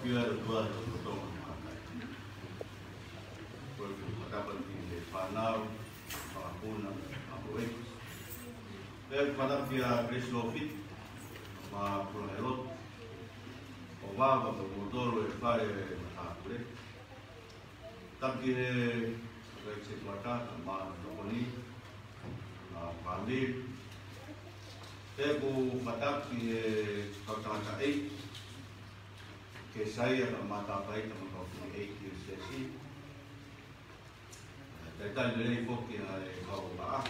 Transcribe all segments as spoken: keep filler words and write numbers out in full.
Ia ʻOtua ʻi he lotolotonga ʻo e māmani. Ko e fakatapu ki he fānau, fakapuna, ʻa e ʻEiki. Pea fakatapu kia Grace Lofit, mo e kula ʻo e lotu. ʻO vava mo kimoutolu ʻi he fale ʻo e matāpule. Tapu ki he ʻEiki Sētuata, mo e tokoni, mo e fāmili. Pea ʻoku ou fakatapu ki he kau tangataʻeiki, ke sai ʻa e kau matāpaita mo e kau fili ʻeiki ʻo e siasi. Talitali lelei foki ʻa e kau paʻa.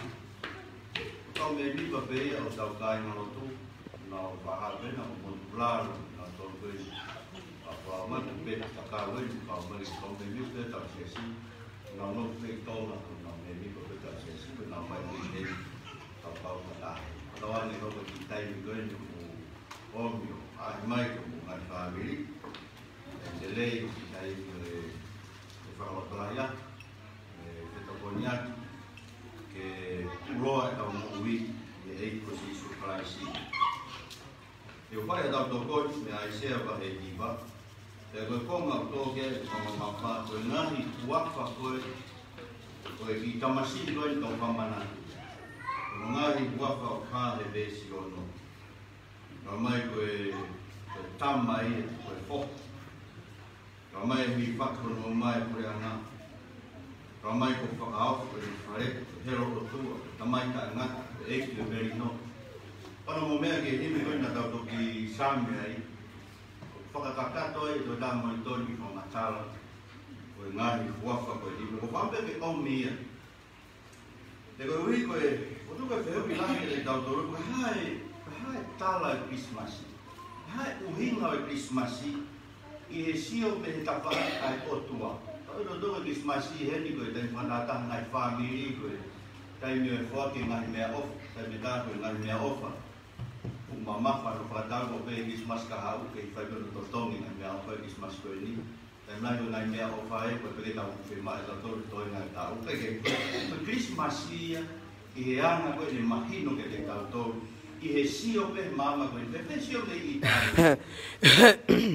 Kau mēmipa pē ia ʻo ʻetau kāingalotu, naʻa nau fakahā pē naʻa nau motu lalo, naʻa nau tolu pē, ʻa Palaumani pē, Takau ē, kau mai, kau mēmipa pē ʻetau siasi, naʻa nau nofo pē ʻi Tonga, naʻa nau mēmipa pē ʻetau siasi, pea nau mai pē ʻi heni, kau kau ka tahi. Tau ane kau ki he taimi ko eni ʻoku ʻomi ʻo ʻaʻahi mai ko e ngaahi fāmili. ʻE lelei ki he taimi ʻo e, ʻo e fakalotolahi, ʻe fetokoniaki ke uloa ʻetau moʻui ʻi he ʻEiki ko Sīsū Kalaisi. ʻE ʻoku fai ʻetau tokoni mei ʻAisea vahe hiva. Pea ko e konga ʻoku tō ki ai ʻetau mamafa, ko e ngaahi huafa ko ē, ko e kiʻi tamasiʻi ko ē naʻa tau fakamanatu. Ko e ngaahi huafa ʻoku hā he veesi ono. Talamai ko e, ko e tama ia, ko e foha. Talamai ʻe hifaki hono uma ʻi he puleʻanga. Talamai kuo fakahaofi ʻene fale, ko e helo ʻo e ʻOtua, ko e Tamai taʻengata, ko e ʻEiki ʻo e melino. Pea naʻa mo e meʻa ki he nima ko ē naʻa tau toki saame ai. Fakakakato ai ʻe he Tohi Tapu Moʻoni ʻi he fakamatala. Ko e ngaahi huafa ko e nima. Ko e fakaʻamu pē ke ʻomi ia. Te ko ui ko e, ʻoku tuku e fehuʻi lahi kiate kitautolu, ko e hā e, ko e hā e tala ʻo e Kilisimasi. Ko e hā e ʻuhinga ʻo e Kilisimasi ʻi he sio mei he tafaʻaki ʻa e ʻOtua. Ka ʻoku tau ʻilo ko e Kilisimasi heni ko e taimi fakatātā ngaahi fāmili, ko e taimi ʻo e foaki e ngaahi meʻaʻofa, taimi ʻe taha ko e ngaahi meʻaʻofa. ʻOku mamafa ʻo fakatau ko e Kilisimasi ka haʻu, ke fai pē hono totongi e ngaahi meʻaʻofa ʻo e Kilisimasi ko eni. Taimi lahi ko e ngaahi meʻaʻofa ē, ko e peke tau fiemaʻu ʻe tautolu ʻi he toenga ʻo e taʻu. Pea ko e Kilisimasi ia, ʻi he anga ko ē ʻene mahino kiate kitautolu, ʻi he sio pē maama ko ē, pea pē sio pē ʻi tahi.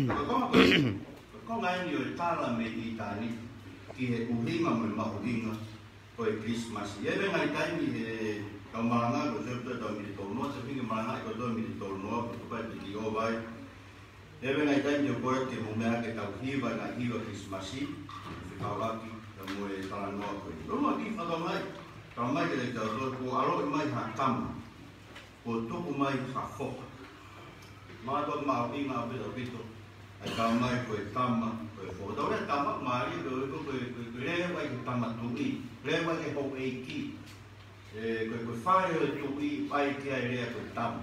Ko e konga ko ē, ko e konga eni ʻo e tala mei ʻitāniti, ki he ʻuhinga mo e mahuʻinga ʻo e Kilisimasi. ʻI he ngaahi taimi he kau malanga, ko e sio pē tau mili tau noa, tau hingi malanga, ko e tau mili tau noa, ko e tupai piti o vai. ʻI he ngaahi taimi ʻoku ou kole ke mou meʻa ke tau hiva e ngaahi hiva Kilisimasi, fekauʻaki pea mo e talanoa ko ē. Lolotonga e kiʻi fatongia, talamai kiate kitautolu kuo ʻaloʻi mai ha tama, kuo tuku mai ha foha. Mātuʻaki mahuʻinga ʻaupito ʻaupito, ʻa e talamai ko e tama, ko e foha. Tau lea tama, mālie, ko e, ko e, ko e, ko e lea ʻoku ʻai ki he tama tuʻi, lea ʻoku ʻai ki he houʻeiki. ʻE, ko e, ko e fale ʻo e tuʻi, ʻai ki ai e lea ko e tama.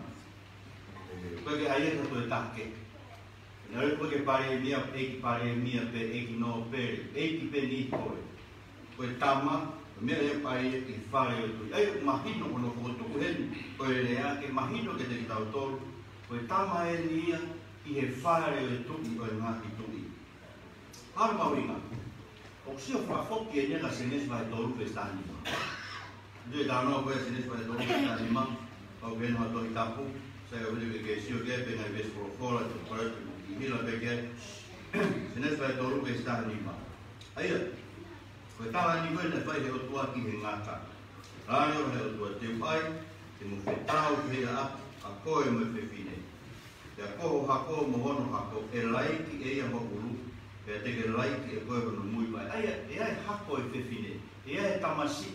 ʻE, ko e ke ʻai e ka ko e take. Naʻe ʻikai ko e palēmia, ʻeiki palēmia pe ʻeiki nōpele, ʻeiki pē niʻihi ko ē. Ko e tama, meʻa ia ʻoku ʻai ia ki he fale ʻo e tuʻi. ʻA ia ʻoku mahino ko hono fokotuʻu heni, ko e lea ke mahino kiate kitautolu. Ko e tama eni ia ʻi he fale ʻo e tuʻi ʻo e ngaahi tuʻi. Hā e mahuʻinga. ʻOku sio fakafoki eni ia kia Sēnesi vahe tolu veesi taha nima. Nau talanoa ko ē Sēnesi vahe tolu veesi taha nima. Pau ke ʻi ai ha Tohi Tapu, sai ʻaupito ke ke sio ki ai pe ngaahi veesi folofola, te u kole atu ke mou kiʻi hila pē ki ai. Sēnesi vahe tolu veesi taha nima. ʻA ia, ko e tala eni ko ē naʻe fai ʻe he ʻOtua ki he ngata. Lea ʻa e ʻOtua, te u ʻai, te mo fetaulaki ʻa, ʻa koe mo e fefine. Pea ko ho hako mo hono hako, ʻe laiki ʻe ia ho ʻulu, pea te ke laiki ʻe koe hono muivaʻe. ʻA ia, ʻe ʻi ai e hako ʻo e fefine, ʻe ʻi ai e tamasiʻi.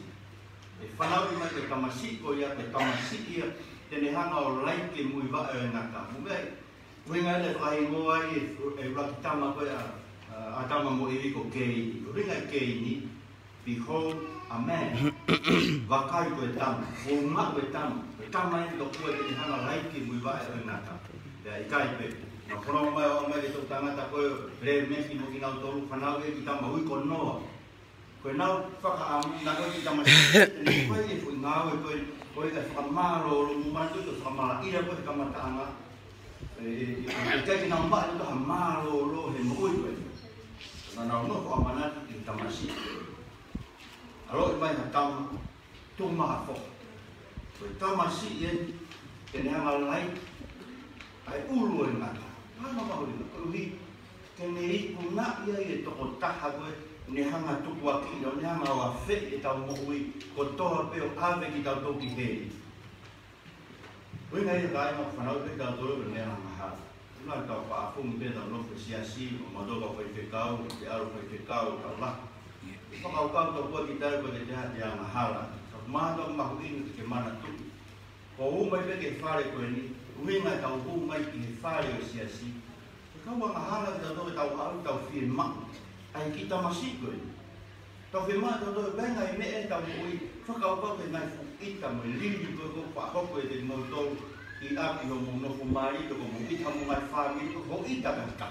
ʻE fanauʻi mai ko e tamasiʻi ko ia, ko e tamasiʻi ia, te ne hanga ʻo laiki e muivaʻe ʻo e ngata. Mo e meʻa, ʻuhinga ia naʻe fakahingoa ai e, e ʻuluaki tama ko ē ʻa, ʻa, ʻa ʻĀtama mo ʻIvi ko Keini. ʻUhinga ʻo Keini, Behold a man. Vakai ko e tama. ʻO maʻu e tama. Ko e tama eni ka ʻoku ʻikai ke ne hanga ʻo laiki e muivaʻe ʻo e ngata. Pea ʻikai pē. Naʻa ku fanongo mai ʻo ʻomai ki he toʻutangata ko ē, Lēmeki mo kinautolu, fanauʻi e kiʻi tama ui ko Noa. Ko ʻenau fakaʻamu, naʻe ko e kiʻi tama siʻi, naʻe fai e foʻi ngāue ko ē, ko e fakamālōlō, mou manatuʻi ko e fakamalaʻia ko ē he kamataʻanga. ʻE, ʻe, ʻe, ʻikai ke nau maʻu ha mālōlō he moʻui ko ē. Naʻa nau nofo ʻamanaki ki he tamasiʻi. ʻAloʻi mai ha tama, tuku mai ha foha. Ko e tamasiʻi eni, te ne hanga ʻo laiki ʻa e ʻulu ʻo e ngata. Hā e mahuʻinga, koeʻuhi Ke ne ikunaʻi ai e tokotaha ko ē ne hanga tukuakiʻi, ʻo ne hanga ʻo afeʻi ʻetau moʻui kotoa pē ʻo ʻave kitautolu ki heli. ʻUhinga ia kāinga, ʻoku fanauʻi pē kitautolu ʻe he meʻa angahala. Naʻa tau faʻa fungi pē ʻetau nofo he siasi, ʻo mautolu kau faifekau, ʻi he ʻalu faifekau, tau lahi. Fakakaukau tau kua ki tai ko te te hati angahala. Ka mātuʻa mahuʻinga ke ke manatuʻi. Ko u mai pē ki he fale ko eni, ʻuhinga ʻetau hū mai ki he fale ʻo e siasi. Ke kau angahala kitautolu ʻetau haʻu ʻetau fiemaʻu ʻa e kiʻi tamasiʻi ko eni. Tau fiemaʻu kitautolu pē ngaahi meʻa ʻetau moʻui, fakakaukau ki he ngaahi fuʻu ʻita mo e lili ko ē ʻoku faʻa hoko ʻiate kimoutolu ʻi ʻapi, hoʻomou nofo mali, ko hoʻomou ʻita mo e ngaahi fāmili, ko hoʻo ʻita kakato.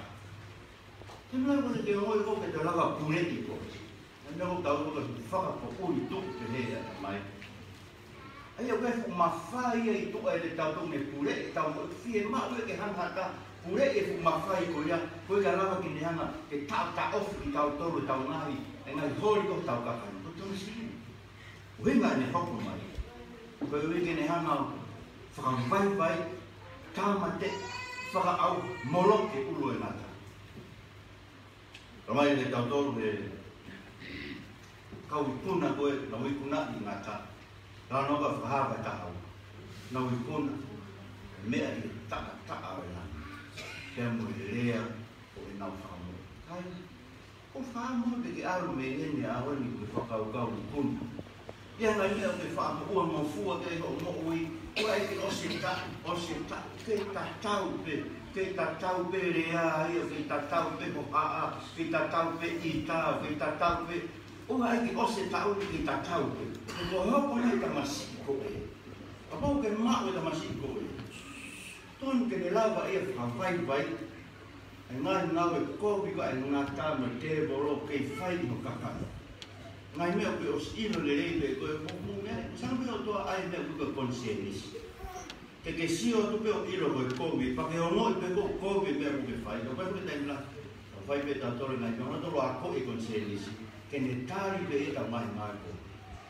Te mea ko ē te ongoʻi ko ē ke te lava puleʻi koe. Naʻa mea ko tau ko fakapoʻuli tuʻu pē he ʻatamai. ʻA ia ʻoku ʻi ai e fuʻu mafai ia ʻi tuʻa ʻiate kitautolu ne puleʻi ʻetau moʻui, fiemaʻu ia ke hanga ʻo puleʻi e fuʻu mafai ko ia, ko e ka lava ke ne hanga ke taʻotaʻofi kitautolu ʻetau ngaahi, e ngaahi holi ko ē ʻetau kakano. Ko e tamasiʻi. ʻUhinga ʻene hoko mai. Ko e ʻuhi ke ne hanga ʻo fakavaivai, tāmateʻi, fakaʻauha, moloki e ʻulu ʻo e ngata. Talamai ʻe kitautolu he kau ikuna ko ē, naʻa nau ikunaʻi e ngata. Talanoa ko ē ʻa Fakahā vahe taha ua. Naʻa nau ikuna e meʻa ʻi he taʻataʻa ʻo e langi, pea mo e lea ʻo ʻenau fakamoʻui. Kāinga, ʻoku ou fakamoʻoni pē ke ʻalu mei heni he ʻaho ni ko e fakakaukau ikuna. ʻI ai e ngaahi meʻa ʻoku ke faʻa moʻua mo fua ki ai hoʻo moʻui, ʻoku ʻikai ke ʻosi e taʻu, ʻosi e taʻu, kei tatau pē, kei tatau pē lea ia, kei tatau pē hohaʻa, kei tatau pē ʻita, kei tatau pē, ʻoku ʻikai ke ʻosi e taʻu, kei tatau pē. He ko e hoko mai e tamasiʻi ko ē. Kapau ʻoku ke maʻu e tamasiʻi ko ē, tonu ke ne lava ia ʻo fakavaivai e ngaahi ngāue kovi ko ē ʻa e ngata mo e tēvolo ʻoku kei fai ʻi ho kakano. Ngaahi meʻa ʻoku ke ʻosi ʻilo lelei pē ko e moʻui meʻa, sanga pē ʻo toʻo ʻa e meʻa ʻoku ui ko e konisēnisi. Ke ke sio atu pē ʻo ʻilo ko e kovi, pea ke ongoʻi pē ko e kovi e meʻa ʻoku ke fai, ka ʻoku ʻikai ke taimi lahi. Ka fai pē ʻe tautolu e ngaahi meʻa, ʻoua nautolu ʻo akoʻi e konisēnisi, ke ne tali pē ia ʻetau ngaahi ngāue kovi.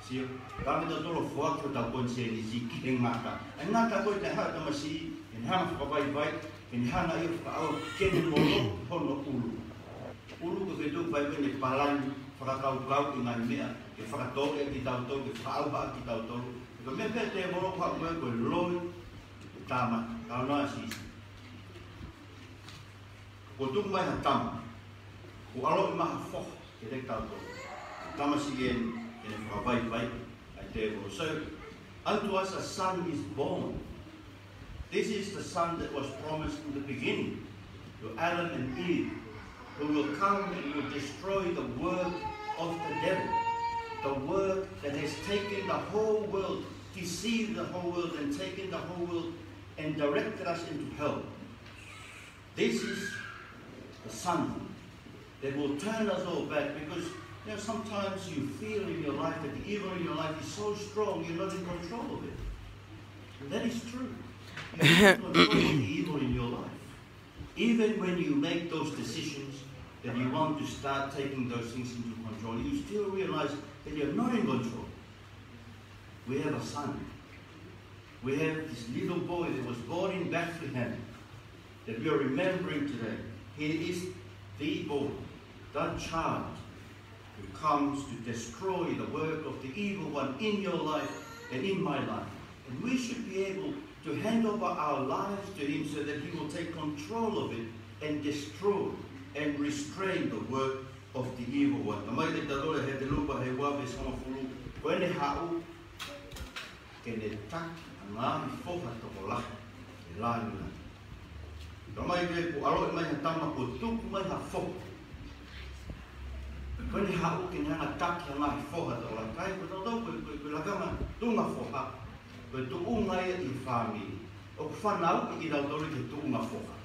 Sio, ka ʻoua nautolu ʻo foaki hotau konisēnisi ki he ngata. ʻA e ngata ko ē te haʻu e tamasiʻi, ke ne hanga ʻo fakavaivai, ke ne hanga ia ʻo fakaʻauha, ke ne moloki hono ʻulu. ʻUlu ko e feituʻu ʻoku fai ai e palani, fakakaukau ki he ngaahi meʻa, ke fakatōʻea kitautolu, ke fakaʻauha kitautolu. Ko e meʻa pē ʻa e tēvolo ʻoku haʻu mo ia ko e loi e tāmate, talanoa ʻa Sīsū. Kuo tuku mai ha tama, kuo ʻaloʻi mai ha foha kiate kitautolu. Tamasiʻi eni, ke ne fakavaivai ʻa e tēvolo. So, unto us a son is born. This is the son that was promised in the beginning to Adam and Eve, who will come and will destroy the work of the devil, the work that has taken the whole world, deceived the whole world, and taken the whole world and directed us into hell. This is the son that will turn us all back, because, you know, sometimes you feel in your life that the evil in your life is so strong you're not in control of it. And that is true. You're not in control of the evil in your life. Even when you make those decisions that you want to start taking those things into control, you still realize that you're not in control. We have a son. We have this little boy that was born in Bethlehem that we are remembering today. He is the boy, the child who comes to destroy the work of the evil one in your life and in my life. And we should be able to hand over our lives to him so that he will take control of it and destroy and restrain the work of the evil one. Talamai ʻe he tēvolo ʻi he Hepelū vahe ua veesi hongofulu, ko ʻene haʻu ke ne taki ʻa e ngaahi foha tokolahi ʻo e lāngilangi. Talamai pē kuo ʻaloʻi mai ha tama, kuo tuku mai ha foha. Ko ʻene haʻu ke ne hanga ʻo taki ʻa e ngaahi foha tokolahi. Kāinga, ko tautolu ko e, ko e, ko e lakanga tuʻunga foha, ko e tuʻunga ia ʻi he fāmili. ʻOku fanauʻi kitautolu ki he tuʻunga foha.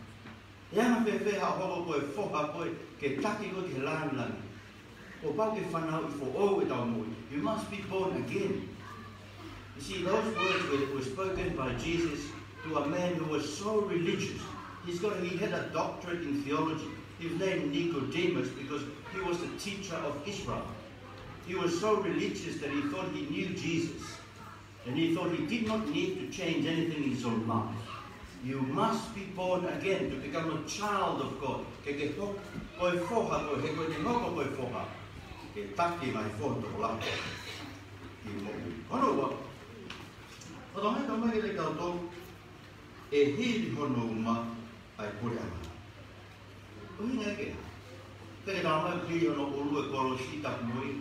ʻE anga fēfē haʻo hoko ko e foha ko ē ke taki koe ki he lāngilangi? Kuo pau ke fanauʻi foʻou ʻetau moʻui. You must be born again. You see, those words were, were spoken by Jesus to a man who was so religious. He's got, he had a doctorate in theology. He was named Nicodemus because he was the teacher of Israel. He was so religious that he thought he knew Jesus. And he thought he did not need to change anything in his own life. You must be born again to become a child of God. Ke ke hoko ko e foha koe, he ko ʻete hoko ko e foha, ke taki mai foha tokolahi ki moʻui. Hono ua, ʻoku tau mai, tau mai ke tau tō, ʻe hili hono uma ʻa e puleʻanga. ʻUhinga ʻeke. Pea ke tau mai hili hono ʻulu e kolosi tapu mo ia.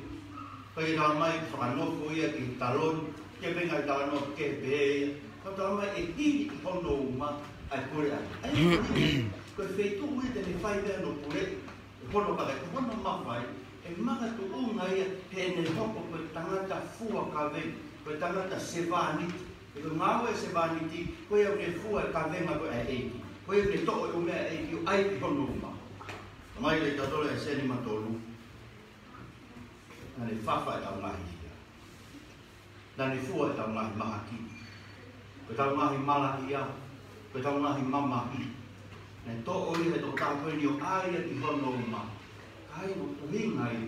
Pea ke tau mai fakanofo ia ki taloni, ke penga i talanoa ke pehē ia. Ka tau mai ʻe hili hono uma ʻa e puleʻanga. ʻA ia ko e, ko e feituʻu ia te ne fai pē hono pule, hono kakai, hono mafai, ʻe makatuʻunga ia heʻene hoko ko e tangata fua kavenga, ko e tangata sevāniti. He ko e ngāue ʻa e sevāniti, ko ia ʻoku ne fua e kavenga ko ē ʻa e ʻEiki. Ko ia ʻoku ne toʻo e ʻū meʻa ʻa e ʻEiki ʻo ʻai ki hono uma. Mai leva tautolu ʻa e seni matolu. Naʻa ne fafa ʻetau ngaahi hia. Naʻa ne fua ʻetau ngaahi mahaki. Ko ʻetau ngaahi malaʻia. Ko ʻetau ngaahi mamahi. Naʻe toʻo ia ʻe he tokotaha ko eni ʻo ʻai ia ki hono uma. Ka ʻi he ʻuhinga ia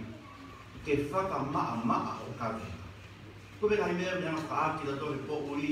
ke fakamaʻamaʻa hoʻo kavenga. Ko e meʻa ʻi he meʻa ʻoku ne hanga fakaʻā kitautolu he poʻuli.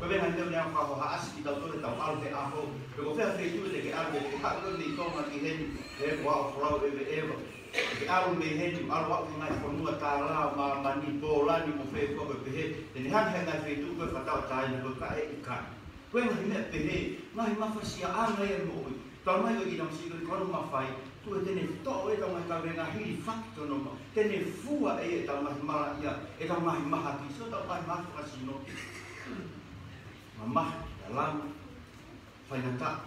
Ko e meʻa ʻi he meʻa ʻoku ne hanga fakahohaʻasi kitautolu heʻetau ʻalu he ʻaho. Pe ko fē feituʻu te ke ʻalu, te ke haʻu koe mei Tonga ki heni, he ko e ʻaho folau ʻeveʻeva. Te ke ʻalu mei heni, ʻalu ʻaʻu ki he ngaahi fonua tālā ʻo māmani, Pōlani mo fē fua ko e pehē. Te ne hanga he ngaahi feituʻu ko ē fakatauʻatāina ko e kae ʻikai. Ko e ngaahi meʻa pehē, ngaahi mafasiaʻanga ia ʻo e moʻui. Tau mai ʻo ʻi he tamasiʻi ko ē, ko hono mafai, tuʻu ʻe te ne toʻo ʻetau ngaahi kavenga, hilifaki ki hono uma, te ne fua ʻe ia ʻetau ngaahi malaʻia, ʻetau ngaahi mahaki, sio ʻetau ngaahi mahaki fakasino. Mamahi, ʻa e langa, faingataʻa.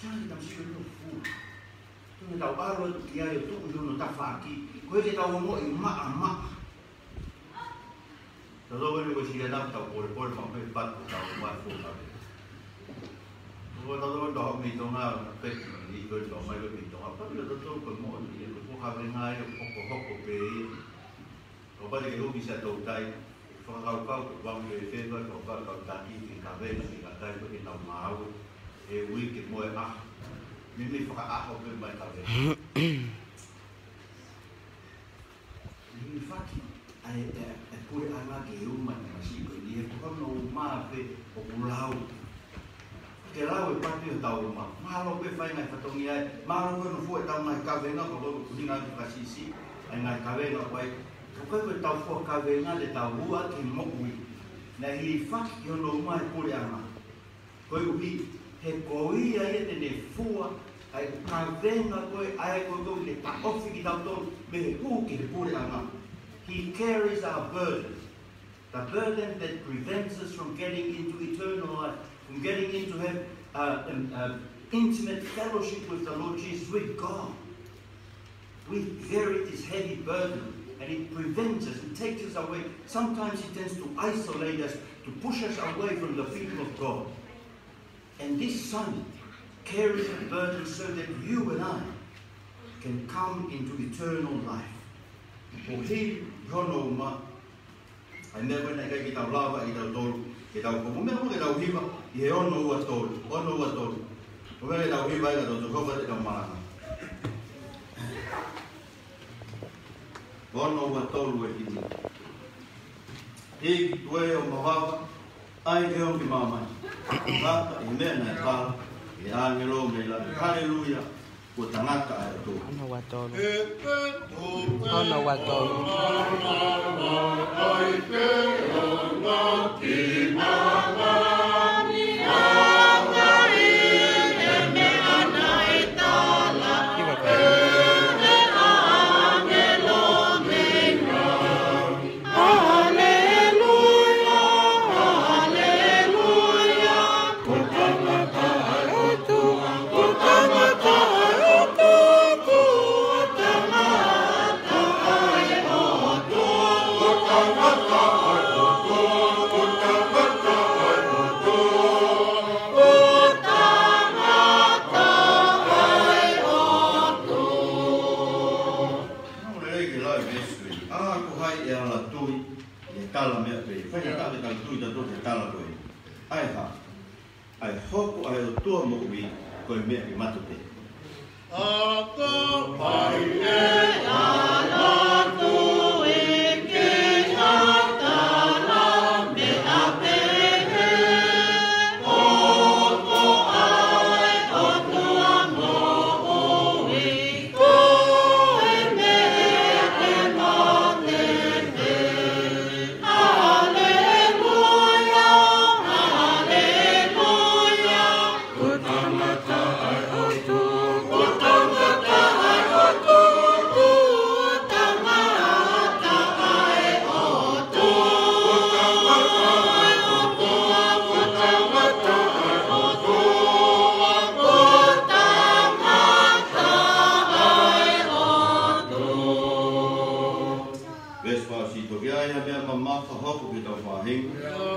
Sio ʻi he tamasiʻi ko ē ʻoku fua. Tuʻu ʻetau ʻalu atu ki ai ʻo tuʻu ʻi hono tafaʻaki, ko e ke tau ongoʻi maʻamaʻa. Tautolu eni ko e sila na tau polepole maʻu pē patu tau mai fua kavenga. Ko tautolu tau mei Tonga, pē ni ko tau mai ko mei Tonga. Pea ko tautolu ko e moʻoni ia ko e fua kavenga ia ʻoku hokohoko pē ia. Kapau te ke hū ki Siaʻatoutai, fakakaukau ko e vang pē pē ko e fakakaukau taki ki he kavenga ki he kakai ko ē ke tau ngāue he uike mo e ʻaho. Meimei fakaʻaho pē mai kavenga. Hilifaki ʻa e, ʻa e, ʻa e puleʻanga ke uma e tamasiʻi ko eni, he ko hono uma pē ʻoku lau. Ke lau e patu ʻi hotau uma. Mālō pē fai ngaahi fatongia ē. Mālō pē hono fua ʻetau ngaahi kavenga, ko e ʻuhinga ke fakasiʻisiʻi ʻa e ngaahi kavenga ko ē. Ka ko e, ko ʻetau fua kavenga te tau ua ki he moʻui. Naʻe hilifaki ki hono uma e puleʻanga. Koeʻuhi, he ko ia ia te ne fua ʻa e kavenga ko ē, ʻa ia ko ē ʻoku ne taʻofi kitautolu mei he hū ki he puleʻanga. He carries our burden. The burden that prevents us from getting into eternal life, from getting into have, uh, um, uh, intimate fellowship with the Lord Jesus, with God. We carry this heavy burden, and it prevents us, it takes us away. Sometimes it tends to isolate us, to push us away from the people of God. And this son carries the burden so that you and I can come into eternal life. Ko e hili hono uma, ʻa e meʻa ko ē naʻe ʻikai ke tau lava ʻe kitautolu ke tau, ko e meʻa ko ē ke tau hiva ʻi he ono ua tolu, ono ua tolu. Ko e meʻa ke tau hiva ai ka tau toko fā te tau malanga. Ono ua tolu e himi. Hiki tuʻe ʻo mavava, ʻai ke ongo ki māmani. Haka ʻi he meʻa naʻe tala ʻe he ʻāngelo mei langi. Haleluia. Kuo tangata ʻa e ʻOtua. Ono ua tolu. Ono ua tolu. Hiva ko ē. Haleluia, haleluia. Ko e tangata ʻa e ʻOtua, ko e tangata ʻa e ʻOtua, ko e tangata ʻa e ʻOtua, ko e tangata ʻa e ʻOtua, ko e tangata ʻa e ʻOtua, ko e tangata ʻa e ʻOtua. Naʻe lelei ke lau e veesi ko eni. ʻA, ko hai ʻe ala tui ʻi he tala meʻa pehē. Faingataʻa ke tau tui tautolu ki he tala ko ē. ʻA e hā? ʻA e hoko ʻa e ʻOtua moʻui ko e meʻa ke matuʻotuʻa. ʻA, ko hai ʻe ala tui ki he tala meʻa pehē. ʻO Hoko ki heʻetau faʻahinga. ʻIo.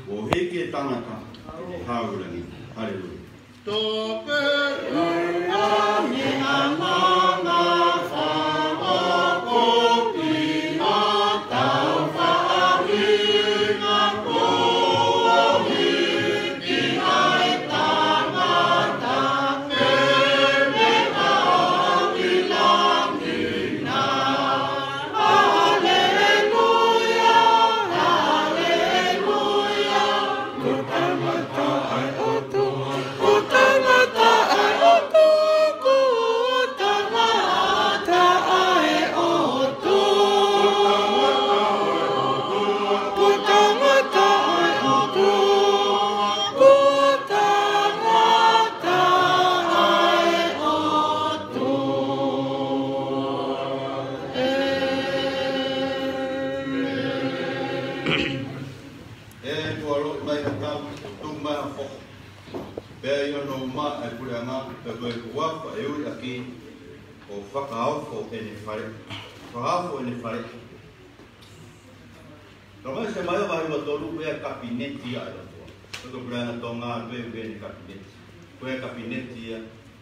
ʻO hiki e tangata ki he hau ʻo langi. Haleluia. ʻE tuʻu ʻo ʻalu mai ha tau, tuʻu mai ha foha. Pea ʻi hono uma ʻa e puleʻanga, pea ko e huafa ʻe ui ʻaki ko Fakaofo ʻEne Faleʻi. Fakaofo ʻEne Faleʻi. Talamai ʻe Selemaia vahe ua tolu pē ʻa e kapineti ʻa e ʻOtua. Ko e puleʻanga Tonga pē ʻoku ui ʻene kapineti. Ko e kapineti ia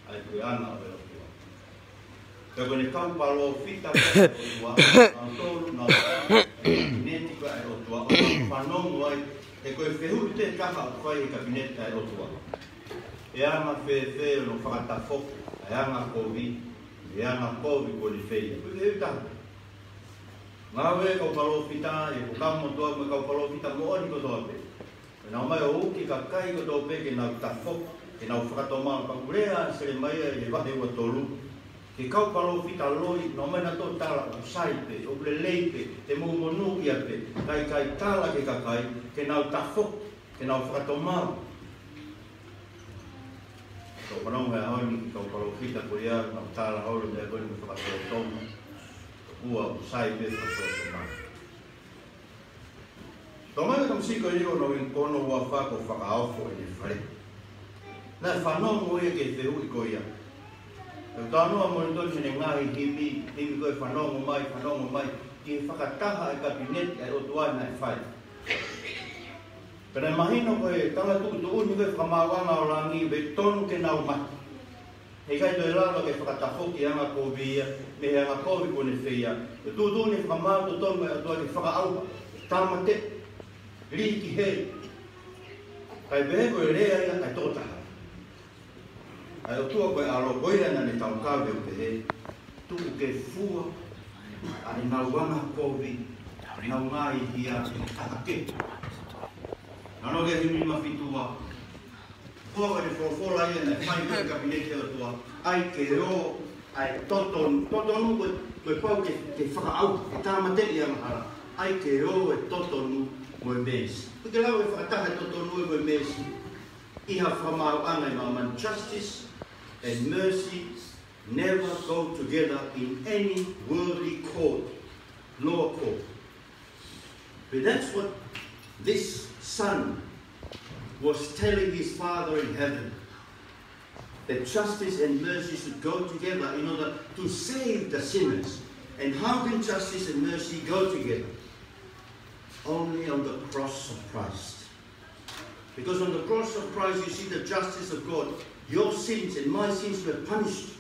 ʻa e puleʻanga ʻo e ʻOtua. Pea ko ʻene kau palōfita ko ē ʻa e ʻOtua, ʻa e tolu naʻe ʻi he kapineti ko ē ʻa e ʻOtua, ʻo fanongo ai, he ko e fehuʻi pē taha ʻoku fai he kapineti ʻa e ʻOtua. ʻE anga fēfē hono fakatafoki ʻa e angakovi, ʻa e angakovi kuo ne feia. Ko e fehuʻi taha. Ngāue ʻa e kau palōfita, ʻi he Fuakava Motuʻa, mo e kau palōfita moʻoni kotoa pē. Pea nau ō mai ʻo uki e kakai kotoa pē ke nau tafoki, ke nau fakatomala. Pea ʻoku lea ʻa Selemaia ʻi he vahe ua tolu ki he kau palōfita loi, nau ō mai nautolu ʻo tala ʻoku sai pē, ʻoku lelei pē, te mou monūʻia pē, kae ʻikai tala ki he kakai ke nau tafoki, ke nau fakatomala. Ko e fanongo he ʻaho ni ki he kau palōfita ko ia, nau tala holo e meʻa ko eni mo e fakatōtōma. Ko e ʻoku sai pē, fakatōtōmala. Talamai ʻe he tamasiʻi ko eni ko hono ui, ko hono huafa ko Fakaofo ʻEne Faleʻi. Naʻe fanongo ia ki he fehuʻi ko ia. Pea talanoa Molitoni heʻene ngaahi himi, himi ko e Fanongo Mai, Fanongo Mai, ki he fakataha ʻa e kapineti ʻa e ʻOtua naʻe fai. Pea naʻe mahino ko e tala tuʻutuʻuni ko e Fakamaauʻanga ʻo Langi, ʻoku totonu ke nau mate. He ʻikai toe lava ke fakatafoki e angakovi ia mei he angakovi kuo ne feia. Ko e tuʻutuʻuni fakamaau totonu ʻa e ʻOtua ke fakaʻauha, tāmateʻi, lī ki heli. Kae pehē ko e lea ia ʻa e tokotaha. ʻA e ʻOtua ko e ʻAlo ko ia naʻa ne taukaveʻi ʻo pehē, tuku ke fua ʻa ʻenau angakovi, ʻenau ngaahi hia, ʻi he taha kehe. Nano ke himi ma fitua. Ko e folofola ia naʻe fai ko ē ʻe he kapineti ʻa e ʻOtua, ʻai ke ō ʻa e totonu, totonu ko e, ko e pau ke, ke fakaʻauha, ke tāmateʻi e angahala, ʻai ke ō e totonu mo e meesi. ʻOku ʻikai ke lava ke fakataha e totonu mo e meesi ʻi ha fakamaauʻanga ʻi māmani. Justice and mercy never go together in any worldly court, law court. But that's what this son was telling his Father in heaven, that justice and mercy should go together in order to save the sinners. And how can justice and mercy go together? Only on the cross of Christ. Because on the cross of Christ, you see the justice of God. Your sins and my sins were punished.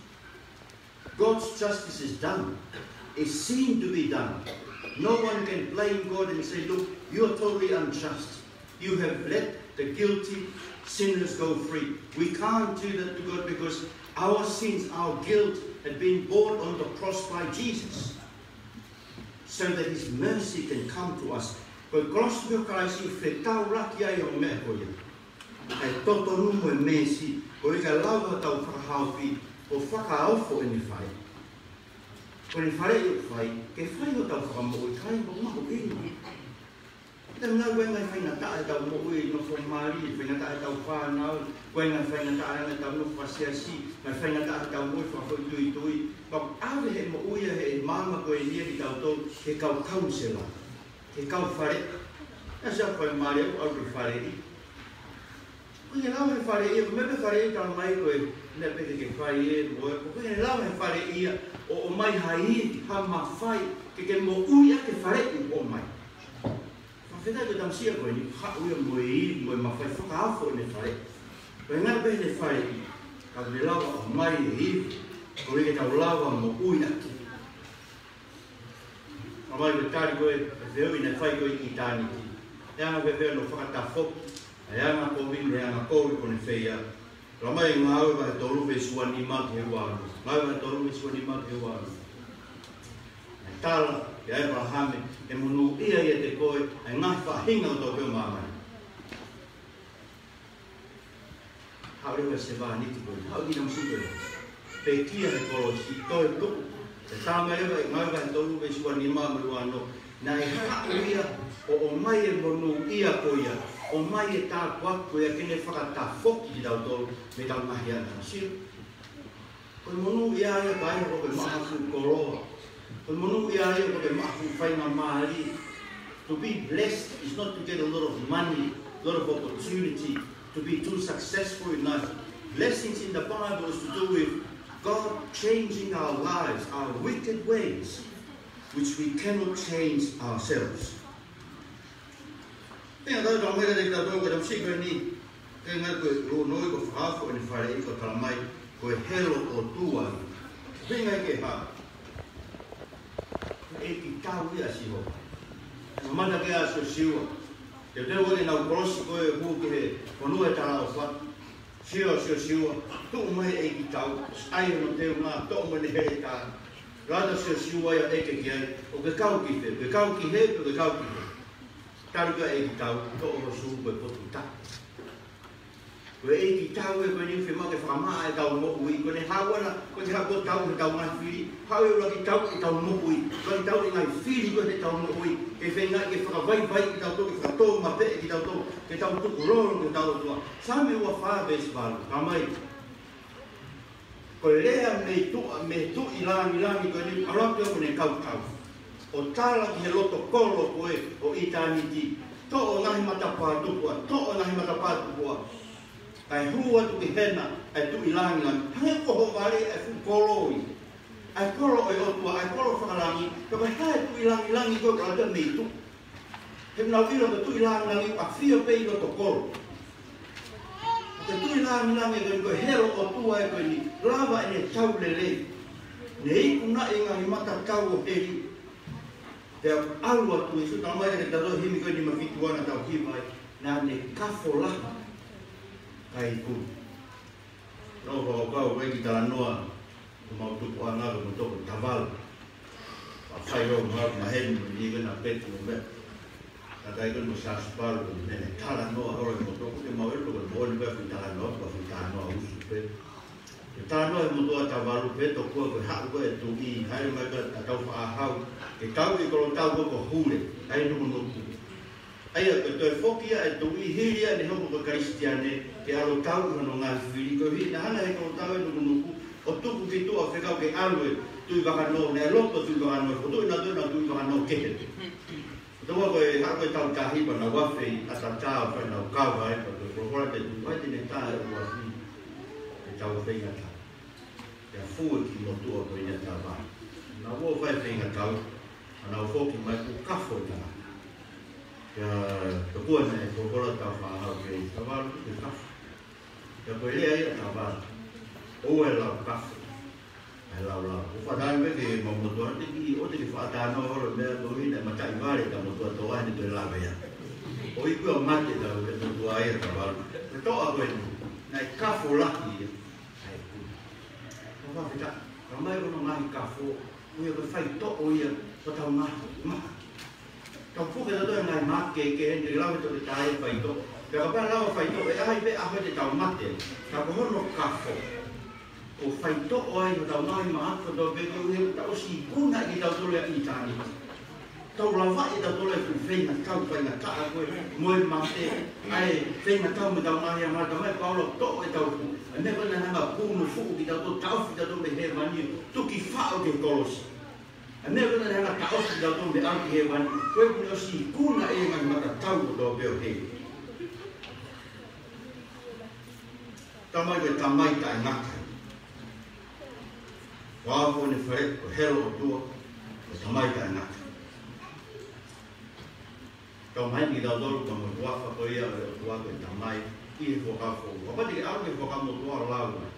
God's justice is done. It's seen to be done. No one can blame God and say, "Look, you are totally unjust. You have let the guilty sinners go free." We can't do that to God because our sins, our guilt had been borne on the cross by Jesus, so that his mercy can come to us. Ko e kolosi ʻo Kalaisi ʻoku fetaulaki ai ʻa e meʻa ko ia. ʻA e totonu mo e meesi, ʻoku ʻikai lava ke tau fakahaofi, ko Fakaofo ʻEne Faleʻi. Ko ʻEne Faleʻi ʻoku fai, ke fai hotau fakamoʻui, kae mahuʻinga. Te nau ʻi ai e ngaahi faingataʻa ʻi heʻetau moʻui, nofo mali, faingataʻa ʻi heʻetau fānau, ʻi ai e ngaahi faingataʻa ʻi heʻetau nofo fakasiasi, ngaahi faingataʻa ʻi heʻetau moʻui fakafoʻituitui. Pea ʻoku ʻave ʻe he moʻui ʻa e maama ko eni ia kitautolu ki he kau kaunisela, ki he kau faleʻi. ʻE ʻasi ʻa e fai mali ʻo ʻalu ki he faleʻi. ʻOku ʻikai ke lava ʻe he faleʻi ia, ko e meʻa pē ʻa e faleʻi ʻoku talamai ko e meʻa pē ke ke fai ē, mo e, ʻoku ʻikai ke lava ʻe he faleʻi ia ʻo, ʻomai ha ivi, ha mafai, ke ke moʻui ʻaki e faleʻi ʻoku ʻomai. Fakafetaʻi ko e tamasia ko eni, haʻu ia mo e ivi, mo e mafai fakaofo ʻene fale. Ko e ngata pē ʻene fale, ka ne lava ʻo ʻomai e ivi, ko e ke tau lava moʻui ʻaki. Ka mai ko e tali ko ē, e fehuʻi naʻe fai ko ē ʻi ʻitāniti. ʻE anga fēfē hono fakatafoki ʻa e angakovi mei he angakovi kuo ne feia? Talamai ʻe Ngāue vahe tolu veesi ua nima ki he ua ono. Ngāue vahe tolu veesi ua nima ki he ua ono. Naʻe tala kia ʻĒpalahame, ʻe monūʻia ʻiate koe ʻa e ngaahi faʻahinga ʻo e toʻukupu ʻo māmani. Haʻu leva e sevāniti ko ē, haʻu e kiʻi tamasia ko ē. Pekia he kolosi, toe tuʻu. Pea talamai leva ʻe Ngāue vahe tolu veesi ua nima mo e ua ono, naʻe haʻu ia ʻo ʻomai e monūʻia ko ia, ʻomai e tāpuaki ko ia ke ne fakatafoki kitautolu mei heʻetau ngaahi angahala. Ko e monūʻia ia ʻikai ko e maʻu ha fuʻu koloa. Ko e monūʻia ia ʻikai ko e maʻu ha fuʻu faingamālie. To be blessed is not to get a lot of money, a lot of opportunity, to be too successful in life. Blessings in the Bible is to do with God changing our lives, our wicked ways, which we cannot change ourselves. Pea tau tau mai lelei kitautolu ko e tamasia ko eni, ke ngata ko e lōnoi ko e fakaofo ʻene fale ʻi ko e talamai, ko e helo ʻOtua. Pea ngata ke hā? Ko e ʻEiki tau ia ʻa Sihova. Naʻe mamata ki ai ʻa Siosiua. Teuteu ʻenau kolosi ko ē hū ki he fonua ʻo e talaʻofa. Sio, Siosiua, tuʻu mai e ʻEiki tau, ʻai hono teunga, toʻo mai ʻene heletā. Lata Siosiua ia ʻo ʻeke ki ai, ʻoku ke kau ki fē, ʻoku ke kau ki hē, ʻoku ke kau ki hē? Tali ko ē ʻa e ʻEiki tau, toʻo ho sū ko e potu taʻu. Ko e ʻEiki tau ē ko eni ʻoku fiemaʻu ke fakamaʻa ʻetau moʻui, ko ʻene haʻu ʻana, ko ʻene haʻu ʻo tauʻi ʻetau ngaahi fili, haʻu ʻo ʻuluaki tauʻi ʻetau moʻui, ʻuluaki tauʻi e ngaahi fili ko ē ʻetau moʻui, ke feinga ke fakavaivaiʻi kitautolu, ke fakatōmapeʻe kitautolu, ke tau tukulolo ki hotau ʻOtua. Saame ua fā veesi valu, talamai. Ko e lea mei tuʻa, mei he Tuʻi Langilangi ko eni, ʻalu atu ia ko ʻene kau tau. ʻO tala ki he loto kolo ko ē ʻo ʻitāniti. Toʻo e ngaahi matapā tupuʻa, toʻo e ngaahi matapā tupuʻa. Kae hū atu ki hena ʻa e Tuʻi Langilangi. Hangē ko hoʻo vale ʻa e fuʻu kolo ia. ʻA e kolo ʻo e ʻOtua, ʻa e kolo fakalangi, pea ko e hā e Tuʻi Langilangi ko ē ʻoku ʻalu atu ia mei tuʻa. He ʻoku nau ʻilo ko e Tuʻi Langilangi ʻoku ʻafio pē ʻi loto kolo. Ko e Tuʻi Langilangi ko eni ko e helo ʻOtua ē ko eni, lava ʻene tau lelei. Ne ikunaʻi e ngaahi mata tau ʻo heli. Pea ʻalu atu ʻi he sū talamai ʻe he tato himi ko eni ma fitu ana tau hiva ai, naʻa ne kafo lahi kae ikuna. Nau fakakaukau ko e kiʻi talanoa, ko mau tupuʻanga ko e motuʻa ko Tavalu. ʻA fai ʻo mau maheni mo ni ko na peti mo meʻa. Ka tai ko mo Sasipalu ko ne talanoa holo e motuʻa ko te mau ʻilo ko e moʻoni ko e fuʻu talanoa, ko e fuʻu talanoa usu pē. Ko e talanoa e motuʻa Tavalu pē tokua ko e haʻu ko e Tuʻi, haʻu mai ko e tatau faʻahau. Ke tau ʻi kolo tau ko ko hule, ʻai nukunuku. ʻA ia, ko e toe foki ia e Tuʻi hili ia ʻene hoko ko e Kalisitiane, ke ʻalu ʻo tauʻi hono ngaahi fili, koeʻuhi naʻa hanga ʻe he kolo tau ʻo nukunuku, ʻo tuku ki tuʻa fekau ke ʻalu e Tuʻi Vakanō, naʻe loto Tuʻi Vakanō, ko e tuʻi naʻe tuʻi naʻe Tuʻi Vakanō kehe. Tokua ko e haʻu ko e tau tahi, pea nau afe ʻi ʻAtatā ʻo fai ʻenau kava ai, pea ko e folofola ʻa e Tuʻi, ʻai te ne tā e uafi, ke tau feinga tā. Pea fū e kiʻi motuʻa ko eni ʻa Tavalu. Naʻa nau fai feinga tau, ʻa nau foki mai kuo kafo e tangata. Pea tokua naʻe folofola e tau faʻahau ke Tavalu ke kafo. Pea ko e lea ia ʻa Tavalu. ʻOua ʻe lau kafo. ʻA e lau lau. ʻOku faʻa tali pē ke mau motuʻa te ki, ʻo te ke faʻa talanoa holo meʻa ko ina, mataʻi vale ka motuʻa tō ai ne ke lave ia. ʻOku ʻikai mate tau e motuʻa ia ʻa Tavalu. Ko e toʻa ko eni. Naʻe kafo lahi ia. ʻA e ku. Ka fakafetaʻi, ka mai ko hono ngaahi kafo, ko ia ko e faitoʻo ia, ko ʻetau ngaahi mahaki. Tau puke tautolu e ngaahi mahaki ke, ke heni te lave toke tae faitoʻo. Pea kapau lava faitoʻo, ʻe ʻai pē ʻaho te tau mate. Ka ko hono kafo, ʻoku faitoʻo ai hotau ngaahi mahaki kotoa pē koeʻuhi he ʻoku tau ʻosi ikuna kitautolu ʻe ʻitāniti. Tau lavaʻi tautolu e fuʻu feinga tau faingataʻa ko ē mo e mate, ʻa e feinga tau mo ʻetau ngaahi angahala mai Paula toʻo ʻetau fuʻu. ʻA e meʻa ko ē naʻe hanga ʻo kunu fuʻu kitautolu, taʻofi kitautolu mei hēvani, tuki faʻo ki he kolosi. ʻA e meʻa ko ē naʻe hanga ʻo taʻofi kitautolu mei ʻalu ki hēvani, ko e kuo ne ʻosi ikuna e ngaahi matatau kotoa pē ʻo hē. Tamai ko e Tamai taʻengata. Fakaofo ʻene fale, ko e helo ʻOtua, ko e Tamai taʻengata. Tau maheni kitautolu ko e huafa ko ia ʻo e ʻOtua ko e Tamai ʻi he Fuakava Foʻou. Kapau te ke ʻalu ki he Fuakava Motuʻa ʻo lau ai,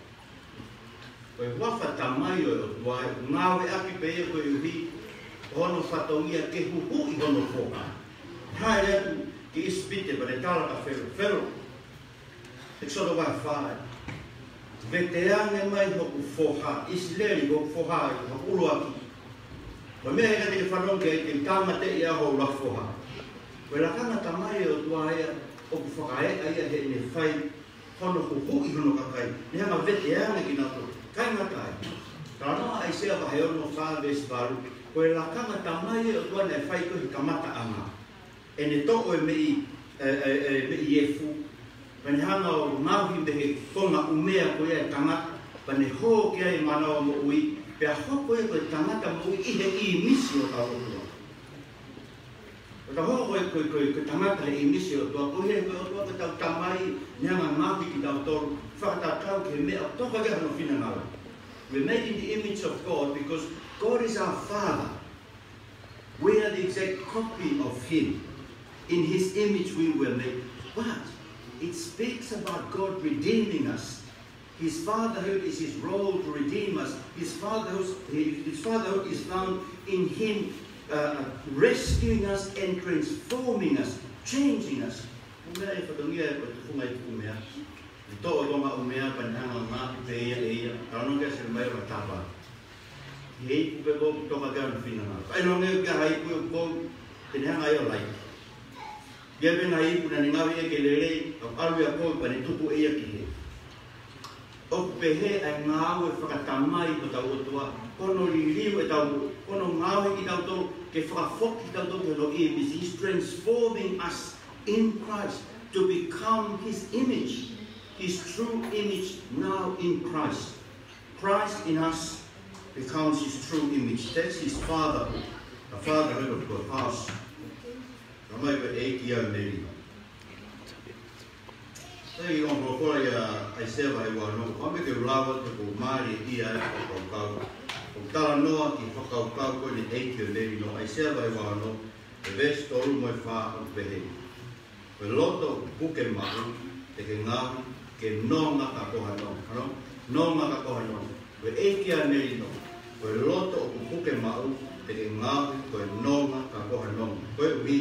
ko e huafa Tamai ʻo e ʻOtua ʻe ngāueʻaki pē ia koeʻuhi ko hono fatongia ke huhuʻi hono foha. Haʻele atu ki ʻIsipite pea ne tala kia Felo, Felo, ʻEkisoto vahe fā: Veteange mai hoku foha, ʻIsileli, hoku foha, hoku ʻuluaki. Ko e meʻa ia te ke fanongo ki ai, te u tāmateʻi ʻa hoʻo ʻuluaki foha. Ko e lakanga Tamai ʻo e ʻOtua ia ʻoku fakaeʻa ia heʻene fai hono huhuʻi hono kakai. Ne hanga ʻo veteange kinautolu. Kāinga, ʻikai. Talanoa ʻAisea vahe ono fā veesi valu. Ko e lakanga Tamai ʻo e ʻOtua naʻe fai ko ē he kamataʻanga. ʻEne toʻo e meʻi, e, e, e meʻi efu, pea ne hanga ʻo ngaohi mei he konga ʻumea ko ia e tangata, pea ne hō ki ai e manawa moʻui, pea hoko ia ko e tangata moʻui ʻi he ʻīmisi ʻo hotau ʻOtua. ʻO tau hoko ko e, ko e, ko e, ko e tangata he ʻīmisi ʻo e ʻOtua, ko e hā? Ko e ʻOtua ko ʻetau Tamai, ne hanga ʻo ngaohi kitautolu fakatatau ki he meʻa ʻoku tō ki ai hono finangalo. We're made in the image of God because God is our Father. We are the exact copy of him. In his image we were made. But it speaks about God redeeming us. His fatherhood is his role to redeem us. His fatherhood, his fatherhood is found in him, uh, rescuing us and transforming us, changing us. Ko e meʻa ʻi he fatongia ʻo e tufunga ʻi he ʻumea. Ne toʻo e konga ʻumea pea ne hanga ʻo ngaohi pē ia ʻe ia. Talanoa ki ai ʻa Selemaia vahe taha fā. He ipu pē ko ē ʻoku tō ki ai hono finangalo. Kae ʻilonga ʻoku ʻi ai ha ipu ʻoku kou, te ne hanga ʻe ia ʻo laiki. ʻI ai pē ngaahi ipu naʻa ne ngaohi ia ke lelei, ka ʻalu ia ʻo kou pea ne tuku ʻe ia ki hē. ʻOku pehē ʻa e ngāue fakatamai ʻo hotau ʻOtua, ko hono liliu ʻetau, ko hono ngaohi kitautolu, ke fakafoki kitautolu ki hono ʻīmisi. He's transforming us in Christ to become his image, his true image now in Christ. Christ in us becomes his true image. That's his fatherhood, the fatherhood of God. Pass. Tamai ko e ʻEiki ʻa e melino. Sai, ʻi he folofola ʻia ʻAisea vahe ua ono, ʻoku ou fie lau atu he ʻoku mālie ia ʻa e fakakaukau. ʻOku talanoa ki he fakakaukau ko eni ʻEiki ʻo e melino, ʻAisea vahe ua ono, ʻi he veesi tolu mo e fā ʻoku pehē: Ko e loto ʻoku puke maʻu, te ke ngaohi ke nonga ka ko ha nonga. Ano, nonga ka ko ha nonga. Ko e ʻEiki ʻa e melino. Ko e loto ʻoku puke maʻu, te ke ngaohi ko e nonga ka ko ha nonga. Koeʻuhi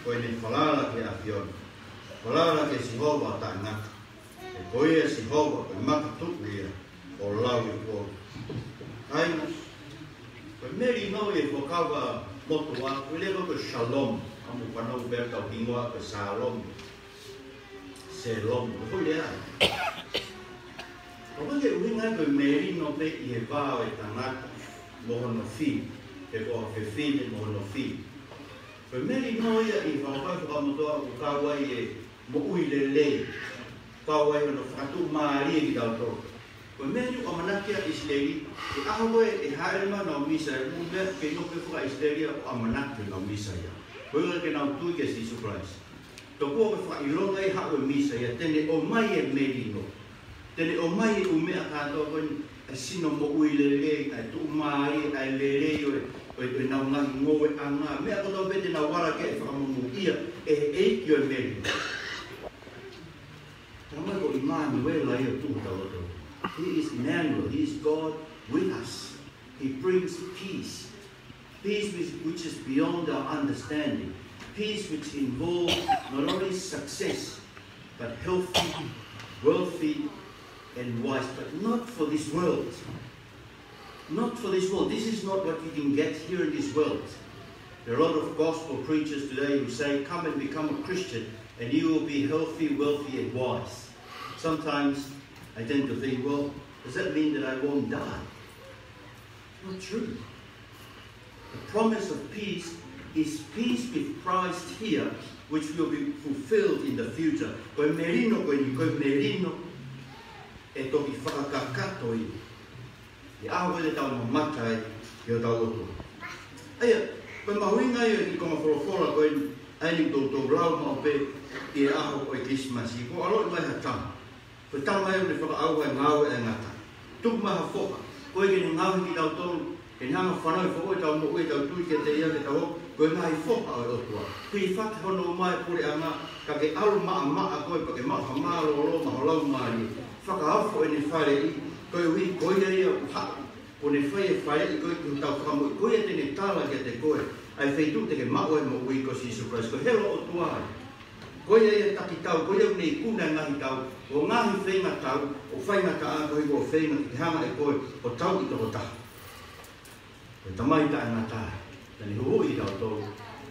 ko ʻene falala ki he ʻAfiona. Falala kia Sihova ʻo taʻengata. He ko ia Sihova ko e makatuʻu ia ʻo lauikuonga. Kāinga, ko e melino ʻi he Fuakava Motuʻa, ko e lea ko ē ko e shalom. ʻA ia ʻoku fanongo pē ʻetau hingoa ko e shalom. Shalom, ko e foʻi lea ia. Ka ko e ʻuhinga ia ko e melino pē ʻi he vā ʻo e tangata mo hono fili, pe ko ha fefine mo hono fili. Ko e melino ia ʻi he Fuakava Motuʻa ʻoku kau ai e moʻui lelei, kau ai hono fakatuʻumālie kitautolu. Ko e meʻa eni ʻoku ʻamanaki ai ʻa ʻIsileli, he ʻaho ko ē ʻe hāʻele mai ʻa e Mīsaia, ʻoku mou meʻa ke nofo pē fakaʻIsileli ʻo ʻamanaki ki he Mīsaia. Ko e ʻuhinga ke nau tui kia Sīsū Kalaisi. Tokua ko e fakaʻilonga ia ʻo e Mīsaia, te ne ʻomai e melino. Te ne ʻomai e ʻū meʻa kātoa ko eni, ʻa e sino moʻui lelei, ʻa e tuʻumālie, ʻa e lelei ʻo e, ʻo e, ʻo ʻenau ngaahi ngoueʻanga, meʻa kotoa pē te nau ala ki ai ʻe fakamonūʻia ʻe he ʻEiki ʻo e melino. Tamai ko ʻImanuela ia ʻoku tuʻu ʻi hotau loto. He is Emmanuel, he is God with us. He brings peace. Peace which, which is beyond our understanding. Peace which involves not only success, but healthy, wealthy, and wise, but not for this world. Not for this world. This is not what you can get here in this world. There are a lot of gospel preachers today who say, "Come and become a Christian, and you will be healthy, wealthy, and wise." Sometimes I tend to think, "Well, does that mean that I won't die?" Not true. The promise of peace is peace with Christ here, which will be fulfilled in the future. Ko e melino ko eni, ko e melino ʻe toki fakakakato ia ʻi he ʻaho ko ē te tau mamata ai ki hotau ʻOtua. ʻA ia, ko e mahuʻinga ia ʻi he konga folofola ko eni, ʻa eni ʻoku toutou lau maʻu pē ʻi he ʻaho ko ē Kilisimasi, ko e ʻaloʻi mai ha tama. Ko e tama ia ʻoku ne fakaʻauha e ngāue ʻa e ngata. Tuku mai ha foha, ko e ke ne ngaohi kitautolu, Ke ne hanga ʻo fanauʻi foki ʻetau moʻui, ʻetau tui kiate ia, ke tau hoko ko e ngaahi foha ʻo e ʻOtua. Hilifaki hono ʻomai e puleʻanga, ka ke ʻalu maʻamaʻa koe, pea ke maʻu ha mālōlō maʻa ho laumālie. Fakaofo ʻene faleʻi, koeʻuhi ko ia ia ʻoku haʻu, kuo ne fai e faleʻi ko ē ki hotau fakamoʻui, ko ia te ne tala kiate koe ʻa e feituʻu te ke maʻu ai e moʻui, ko Sīsū Kalaisi. Ko e helo ʻo e ʻOtua ia. Ko ia ia ʻoku taki tau, ko ia ʻoku ne ikuna e ngaahi tau, ʻo ngaahi feingatau ʻoku faingataʻa, koeʻuhi ko e feinga ke hanga ʻe koe ʻo tauʻi toko taha. Ko e Tamai taʻengata, naʻa ne huhuʻi kitautolu.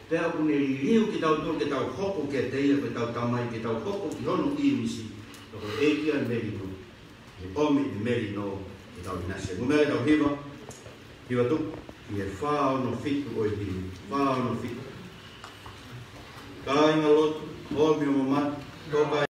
Pea ʻoku ne liliu kitautolu ke tau hoko kiate ia ko ʻetau Tamai, ke tau hoko ki hono ʻīmisi. Ko e ʻEiki ʻa e melino, ʻe ʻomi ʻe he melino ke tau ʻinasi. Mou meʻa ke tau hiva, hiva tuku, ʻi he fā ono fitu ʻo e himi, fā ono fitu. Kāinga lotu, ʻomi hoʻomou mata, toka